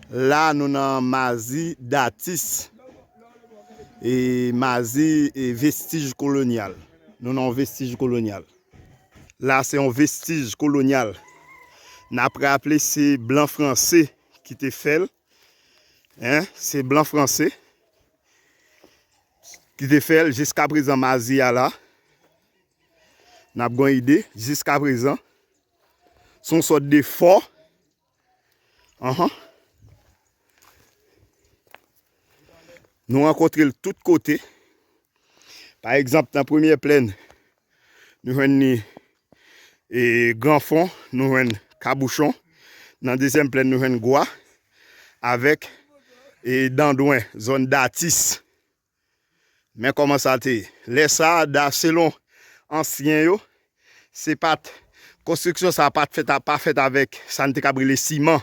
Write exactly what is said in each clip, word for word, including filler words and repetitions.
La, nou nan Mazi Datis. E Mazi, e vestij kolonyal. Nou nan yon vestij kolonyal. La, se yon vestij kolonyal. N ap raple, se blan franse ki te fè l. Hein? Se blan franse ki te fè l. Jiska prezan, Mazi a la. N ap gen yon ide. Jiska prezan, se yon sòt de fò. Anhan. Nou rankontre l tout kote. Pa egzanp, nan premyè plèn, nou jwenn ni, e, Granfon, nou jwenn Kabouchon. Nan dezyèm plèn, nou jwenn Gwa, avèk, e, Dandwen, zòn Datis. Men kòman sa te ye. Lè sa a, da-, selon ansyen yo, se pa t, konstriksyon sa a pa t fèt a, pa fèt avèk sa n te kab rele siman.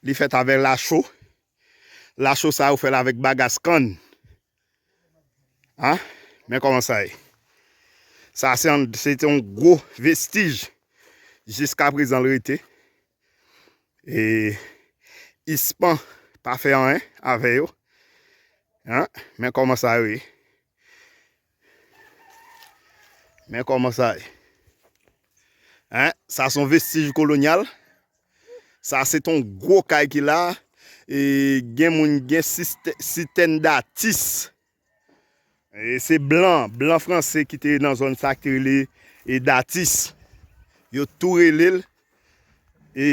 Li fèt avèk lacho. Lacho sa a, yo fè l avèk bagas kann. Hein? Men kòman sa ye. Sa, se yon, se te yon gwo vestij. Jiska prezan, l rete. E ispan pa fè anyen avè yo. Hein? Men kòman sa yo ye. Men kòman sa ye. Hein? Sa se yon vestij kolonyal. Sa se t on gwo kay ki la. E gen moun gen siste-, sitèn Datis. E se blan, blan franse ki te nan zòn sa ki te rele, e, Datis. Yo tou rele l, e,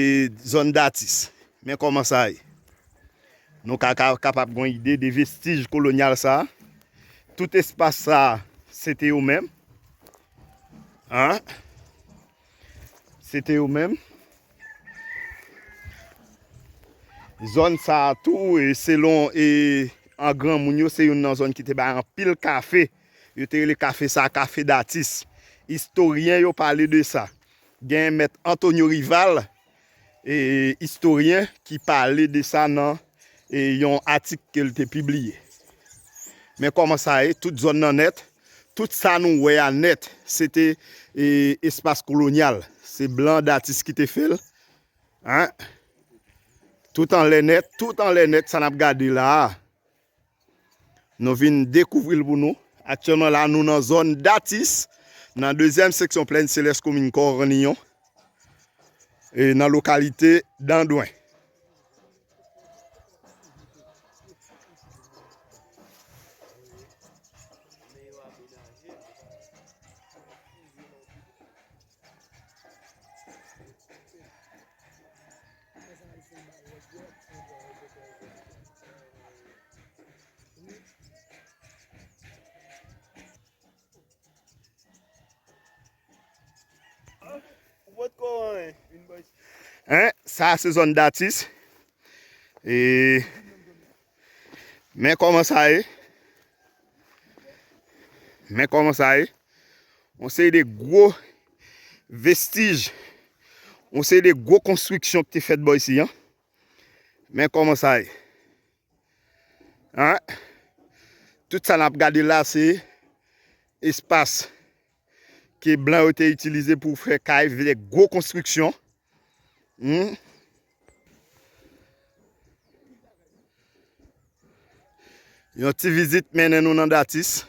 zòn Datis. Men kòman sa ye. Nou ka, ka, kapab gen yon ide de vestij kolonyal sa. Tout espas sa, se te yo menm. Hein? Se te yo menm. Zòn sa a tou, e, selon, e, an granmoun yo, se youn nan zòn ki te bay anpil kafe. Yo te rele kafe sa a kafe Datis. Istoryen yo pale de sa. Gen mèt Antonio Rival, e, istoryen ki pale de sa nan, e, yon atik ke l te pibliye. Men kòman sa ye, tout zòn nan nèt, tout sa nou wè a nèt, se te, e, espas kolonyal. Se blan Datis ki te fè l. Hein? Tout anlè nèt, tout anlè nèt, sa n ap gade la a. Nou vin dekouvri l pou nou. Aktyèlman la, nou nan zòn Datis, nan dezyèm seksyon Plèn Selès, komin Kòrniyon, e nan lokalite Dandwen. Hein, sa se zòn Datis. E men kòman sa ye. Men kòman sa ye. Yon seri de gwo vestij. Yon seri de gwo konstriksyon ki te fèt bò isi an. Men kòman sa ye. Hein? Tout sa n ap gade la, se espas ke blan yo te itilize pou fè kay, fè gwo konstriksyon. Hmm? Yon ti vizit mennen nou nan Datis.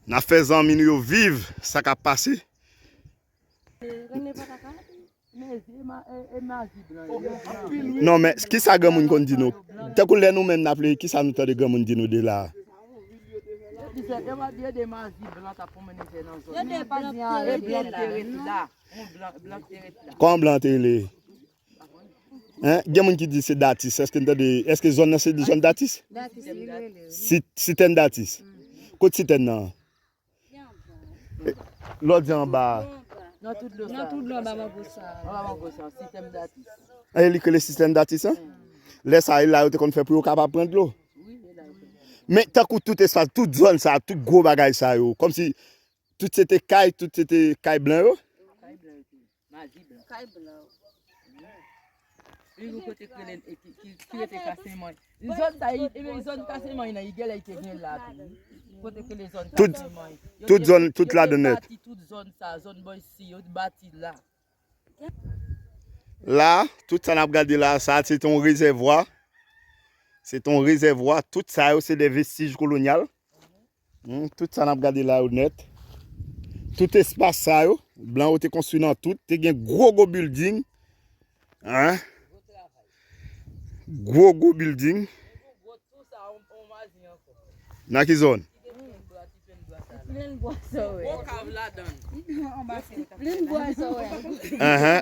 N ap fè zanmi nou yo viv sa k ap pase. Non, men kisa granmoun konn di nou? Tankou lè nou menm n ap li, kisa nou tande granmoun di nou de la a? Yo di se, yo pa di yo de mazi blan k ap pwomene nan zòn nan. Yo de blan ki te rete la. Blan ki te rete la. Yon blan, blan ki te rete la. Kòman blan te rele? Hein? Gen moun ki di se Datis. Èske n tande, èske zòn nan se zòn Datis? Datis, li rele, wi. Si-, Sitèn Datis. Kot Sitèn nan? Lè w di anba a. Nan tout dlo sa. Nan tout dlo anba mango sa. Anba mango sa, Sitèn Datis. E li k rele Sitèn Datis, an? Lè sa, e la yo te konn fè pou yo kapab pran dlo. Wi, e la yo te konn fè. Men tankou tout espas, tout zòn sa, tout gwo bagay sa yo, kòmsi tout se te kay, tout se te kay blan yo. Kay blan yo te ye. Mazi blan. Kay blan. Wi, yon kote k rele, e, ki, ki, ki rete Kasenmay. Zòn sa, e, e, zòn Kasenmay nan, i genlè i te gen la tou. Kote k rele zòn Kasenmay. Tout zòn, tout ladan nèt. Yo te bati tout zòn sa, zòn bò isi, yo bati la. La, tout sa n ap gade la, sa se te yon rezèvwa. Se te yon rezèvwa. Tout sa yo se de vestij kolonyal. Hmm, tout sa n ap gade la yo nèt. Tout espas sa yo, blan yo te konstwi nan tout. Te gen gwo gwo bilding. Hein? Gwo gwo bilding. Nan ki zòn? Plenn bwa sa wè. Plenn bwa sa wè. Anhan.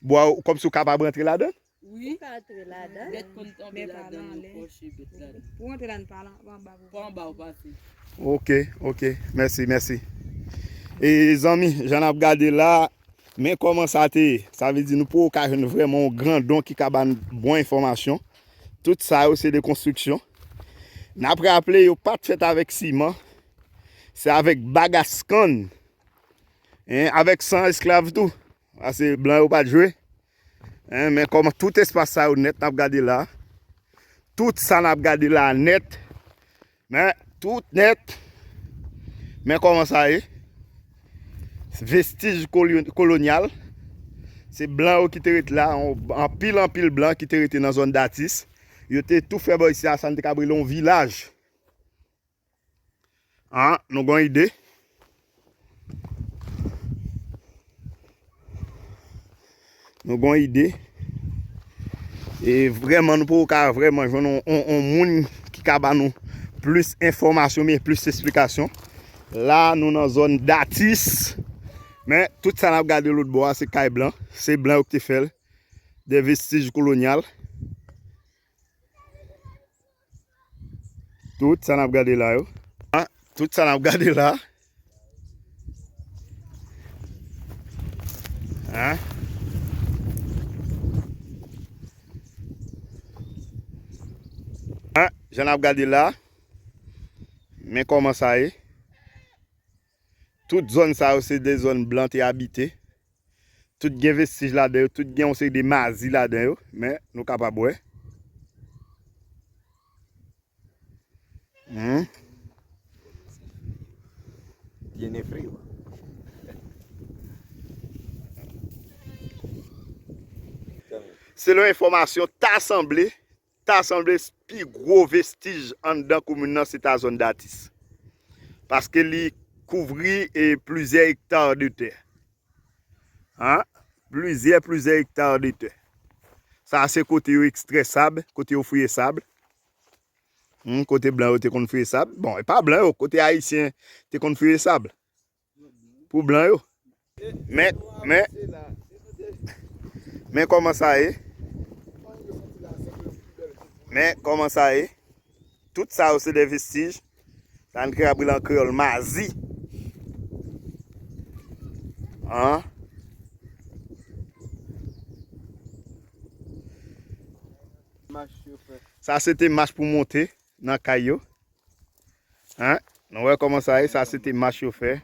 Bwa, kòmsi w kapab rantre ladan? Wi. Ou ka antre ladan. Bèt konn tonbe ladan, yo kòche bèt ladan. Pou antre ladan, pa anba pou. Pa anba ou pase. Ok, ok. Mèsi, mèsi. E zanmi, jan n ap gade la, men kòman sa te ye. Sa vle di nou poko ka jwenn vrèman yon grandon ki ka ba n bon enfòmasyon. Tout sa yo se de konstriksyon. N ap raple, yo pa t fèt avèk siman. Se avèk bagas kann. Hein, avèk san esklav tou. Paske blan yo pa t jwe. Hein, men kòman tout espas sa yo nèt n ap gade la. Tout sa n ap gade la nèt. Men tout nèt. Men kòman sa ye. Vestij kolyo-, kolonyal. Se blan yo ki te rete la. Yon, anpil, anpil blan ki te rete nan zòn Datis. Yo te tou fè bò isi a, sa n te ka rele yon vilaj. Ah, nou gon ide. Nou gon ide. E vrèman, nou poko ka vrèman jwenn on, on, on moun ki ka ba nou plis enfòmasyon, men plis esplikasyon. La, nou nan zòn Datis. Men, tout sa n ap gade lòt bò a, se kay blan. Se blan yo ki te fè l. De vestij kolonyal. Tout sa n ap gade la yo. Ah, tout sa n ap gade la. Hein? Ah, jan n ap gade la. Men kòman sa ye. Tout zòn sa yo se de zòn blan te abite. Tout gen vestij ladan yo, tout gen yon seri de mazi ladan yo, men nou kapab wè. Hmm. Tiene frío. Selon enfòmasyon, ta sanble, ta sanble pi gwo vestij anndan komin nan se ta zòn Datis. Paske li kouvri e plizyè ekta de tè. Hein? Plizyè, plizyè ekta de tè. Sa se kote yo ekstrè sab, kote yo fouye sab. Hmm, kote blan yo te konn fouye sab. Bon, e pa blan yo, kote ayisyen te konn fouye sab. Pou blan yo. Men, men, men kòman sa ye. Men kòman sa ye. Tout sa yo se de vestij. Sa n kreye apre an kreyòl mazi. An. Sa se te mach pou monte nan kay yo. Hein? Nou wè kòman sa ye, sa se te mach yo fè.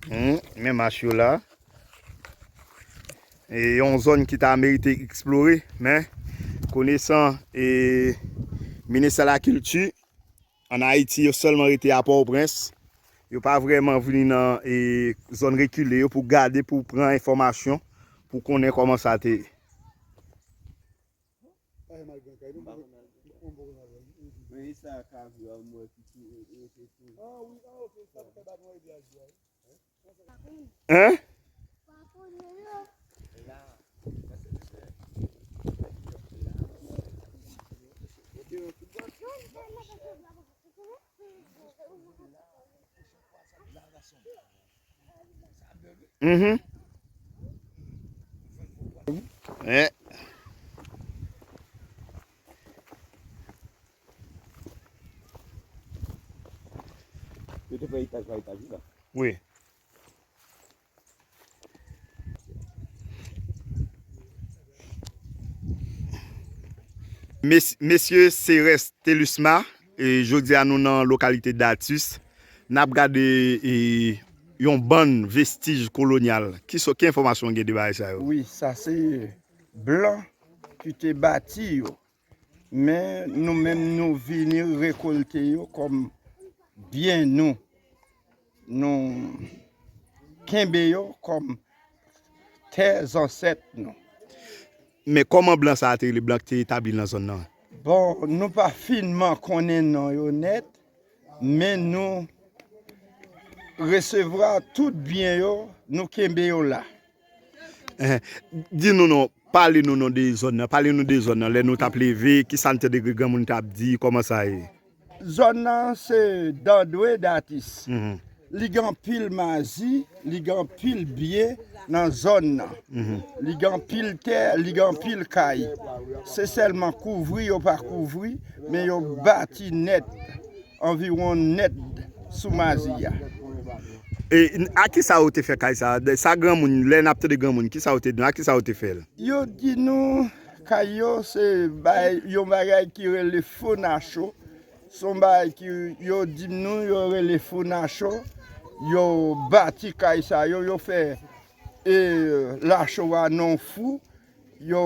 Hmm, men mach yo la. E yon zòn ki ta merite eksplore, men konesan e ministè lakilti, ann Ayiti, yo sèlman rete a Pòtoprens. Yo pa vrèman vini nan e, zòn rekile yo pou gade, pou pran enfòmasyon, pou konnen kòman sa te ye. Hein? Mhm. Eh. Yo te fè etaj pa etaj, wi, la. Wi. Mes-, mesye Ceres Telusma, e jodi a nou nan lokalite Datus, n ap gade, e, yon bann vestij kolonyal. Ki so-, ki enfòmasyon w gen de bagay sa yo? Wi, sa se blan ki te bati yo. Men nou menm nou vini rekolte yo kòm byen nou. Nou, kenbe yo kòm tè zansèt nou. Men kòman blan sa a te rele, blan ki te etabli nan zòn nan? Bon, nou pa finman konnen non yo nèt, men nou resevwa tout byen yo, nou kenbe yo la. Di nou non, pale nou non de zòn nan, pale nou de zòn nan, lè nou t ap leve, kisa n tande granmoun t ap di, kòman sa ye? Zòn nan se Dandwe Datis. Li gen anpil mazi, li gen anpil byen nan zòn nan. Li gen anpil tè, li gen anpil kay. Se sèlman kouvri yo pa kouvri, men yo bati nèt, anviwon nèt sou mazi a. E a kisa yo te fè kay sa a? Sa granmoun, lè n ap tande granmoun, kisa yo te di nou? A kisa yo te fè l? Yo di nou kay yo se bay yon bagay ki rele fo nacho. Se yon bagay ki yo di m nou yo rele fo nacho. Yo bati kay sa yo, yo fè e lacho a nan yon fou. Yo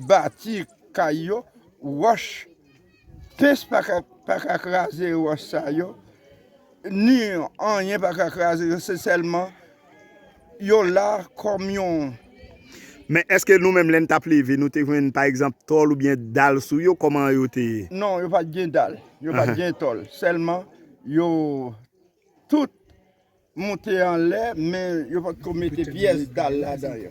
bati kay yo, wòch, pens pa ka, pa ka kraze wòch sa yo, ni anyen pa ka kraze yo, se sèlman yo la kòm yon. Men èske nou menm lè n t ap leve, nou te jwenn pa egzanp tòl oubyen dal sou yo, kòman yo te ye? Non, yo pa t gen dal, yo pa t gen tòl, sèlman yo tout monte anlè, men yo potko mete pyès dal ladan yo.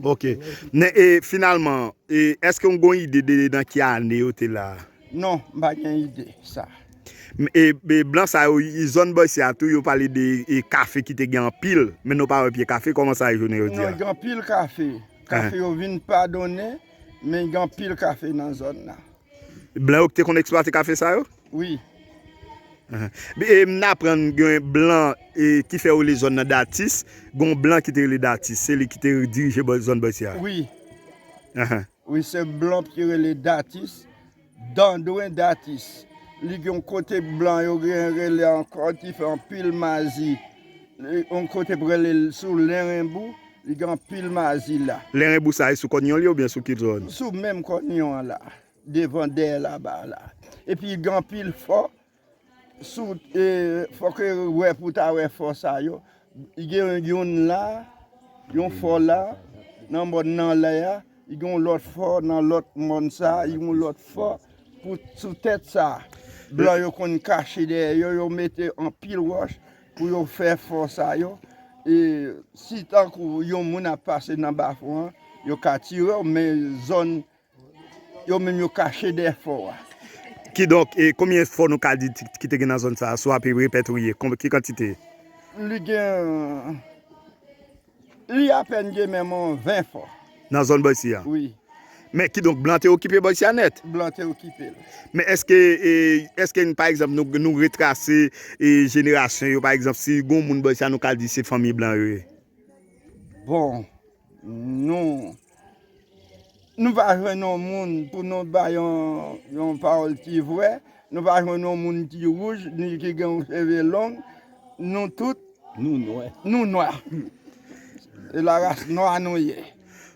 Ok. Men e, finalman, e, èske w gen yon ide de nan ki ane yo te la a? Non, m pa gen ide sa. E, e blan sa yo, zòn Bòysè a tou, yo pale de e, kafe ki te gen anpil, men nou pa wè pye kafe, kòman sa ye jounen jodi a? Non, gen anpil kafe. Kafe yo vin padone, men gen anpil kafe nan zòn nan. Blan yo ki te konn eksplwate kafe sa yo? Wi. E m aprann gen blan e, ki fè yo rele zòn nan Datis, gen yon blan ki te rele Datis, se li ki te dirije zòn Bòysè a. Wi. Wi, se blan ki rele Datis, Dandwen Datis. Li gen yon kote blan yo gen rele ankò ki fè anpil mazi. Yon kote pou rele sou Lenrenbou, li gen anpil mazi la. Lenrenbou sa e sou Kònyon li oubyen sou ki zòn? Sou menm Kònyon an la. Devan dèyè laba la. Epi gen anpil fò sou e, fòk e wè pou ta wè fò sa yo. Gen youn la, yon fò la, nan mòn nan lè a, gen yon lòt fò nan lòt mòn sa, gen yon lòt fò pou sou tèt sa. Blan yo konn kache dèyè yo, yo mete anpil wòch pou yo fè fò sa yo. E si tankou yon moun ap pase nan bafon an, yo ka tire w, men zòn yo menm yo kache dèyè fò a. Kidonk, e konbyen fò nou ka di ki te gen nan zòn sa a, si w ape repètriye, ki kantite? Li gen, li apèn gen menm yon ven fò. Nan zòn Bòysè a? Wi. Men kidonk, blan te okipe Bòysè a nèt? Blan te okipe l. Men èske, e, èske pa egzanp, nou, nou retrase e, jenerasyon yo, pa egzanp, si gen yon moun Bòysè a, nou ka di se fanmi blan yo ye? Bon, nou, nou pa jwenn yon moun pou nou bay yon, yon pawòl ki vrè. Nou pa jwenn yon moun ki wouj, ni ki gen yon cheve long. Nou tout, nou nwè. Nou nwa. E laras nwa nou ye.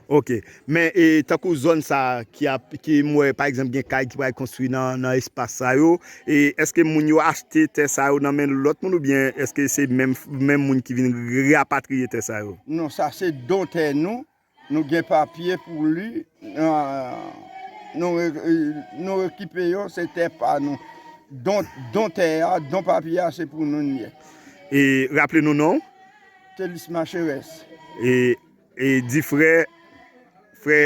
Ok. Men e, tankou zòn sa a ki ap, ki m wè pa egzanp gen kay ki pral konstwi nan, nan espas sa yo, e èske moun yo achte tè sa yo nan men lòt moun oubyen èske se menm, menm moun ki vin rapatriye tè sa yo? Non, sa se don tè nou. Nou gen papye pou li, nou, nou, nou rekipe yo, se tè pa nou. Don, don tè a, don papye a, se pou nou l ye. E raple nou non w? Telisma Cherès. E, e di frè, frè,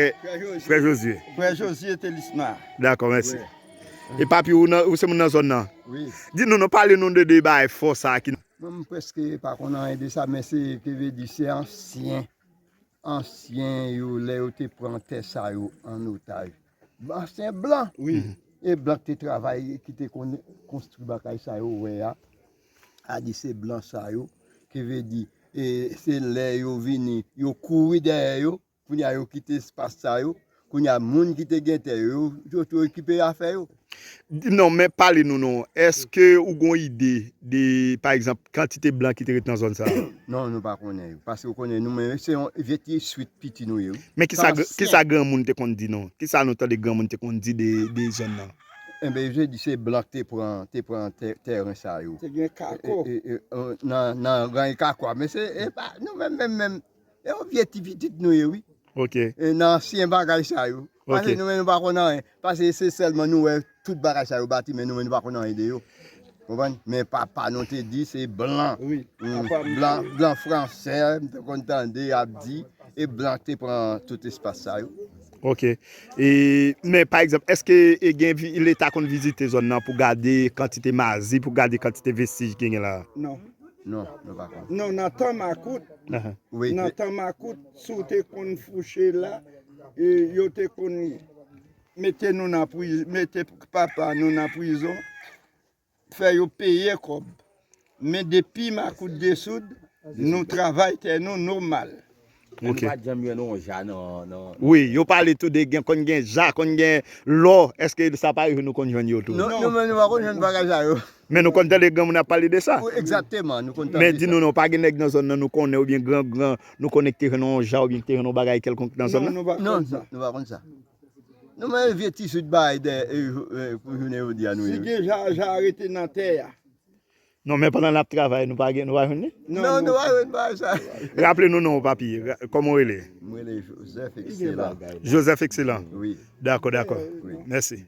frè Jozye. Frè Jozye Telisma. Dakò, mèsi. E papi, ou, nan, ou se moun nan zòn nan? Wi. Di nou non, pale nou de, de bagay fò sa a ki. Mwen, m prèske pa konn anyen de sa, men se, ki vle di, se ansyen, ansyen yo, lè yo te pran tè sa yo an otaj. Ansyen blan. Wi. E blan ki te travay, ki te konn konstwi bagay sa yo wè a. A di se blan sa yo, ki vle di, e se lè yo vini, yo kouri dèyè yo, kounye a yo kite espas sa yo, kounye a moun ki te gen tè yo, yo, yo okipe afè yo. Non, men pale nou non. Èske ou gon ide de, pa egzanp, kantite blan ki te ret nan zòn sa a? Non, nou pa konnen yo. Paske ou konnen nou menm, se yon vye ti swit piti nou ye, wi. Men kisa, kisa granmoun te konn di nou? Kisa nou tande granmoun te konn di de, de zòn nan? Enben, yo di se blan k te pran, te pran tè- tèren sa yo. Te gen kako. E- e- e, nan nan rany kako a. Men se e pa nou menm menm menm. E yon vye ti pitit nou ye, wi. Ok. E nan ansyen bagay sa yo. Paske Ok. nou menm nou pa konn anyen. Paske se sèlman nou wè tout bagay sa yo bati, men nou menm nou pa konn anyen de yo. Konprann? Men papa nou te di se blan. Wi. Mm, Papa m- Blan, blan fransè, m te konn tande y ap di, e blan te pran tout espas sa yo. Ok. E, men pa egzanp, èske e gen vi- Leta konn vizite zòn nan pou gade kantite mazi, pou gade kantite vestij ki gen la? Non. Non, nou pa konn. Non, nan tan makout, Ahan. Wi. nan tan makout, si w te konn fouche la, e, yo te konn mete nou nan prizon, mete papa nou nan prizon, fè yo peye kòb. Men depi makout desoud, nou travay tè nou nòmal. Men Ok. nou pa t janm jwenn yon ja nan nan Wi, yo pale tou de gen konn gen ja, konn gen lò. Èske sa pa rive nou konn jwenn yo tou? Non, nou menm nou pa konn jwenn bagay sa yo. Men nou konn tande granmoun ap pale de sa. Wi, egzakteman, nou konn tande. Men di nou non, pa gen nèg nan zòn nan nou konnen oubyen gran gran nou konnen ki te jwenn yon ja oubyen ki te jwenn yon bagay kèlkonk nan zòn Non, nan. nou pa Non, konn sa. Nou pa konn sa. Nou menm vye ti soud bagay de e, e, pou jounen jodi a nou Si ye. gen ja, ja rete nan tè a. Non, men pandan n ap travay, nou pa gen, nou pa jwenn li? Non, nou pa jwenn bagay sa. Raple nou non, papi. Ra- Kòman w rele? Mwen rele Joseph Excellent. Joseph Excellent. Wi. Dakò, dakò. Wi. Mèsi.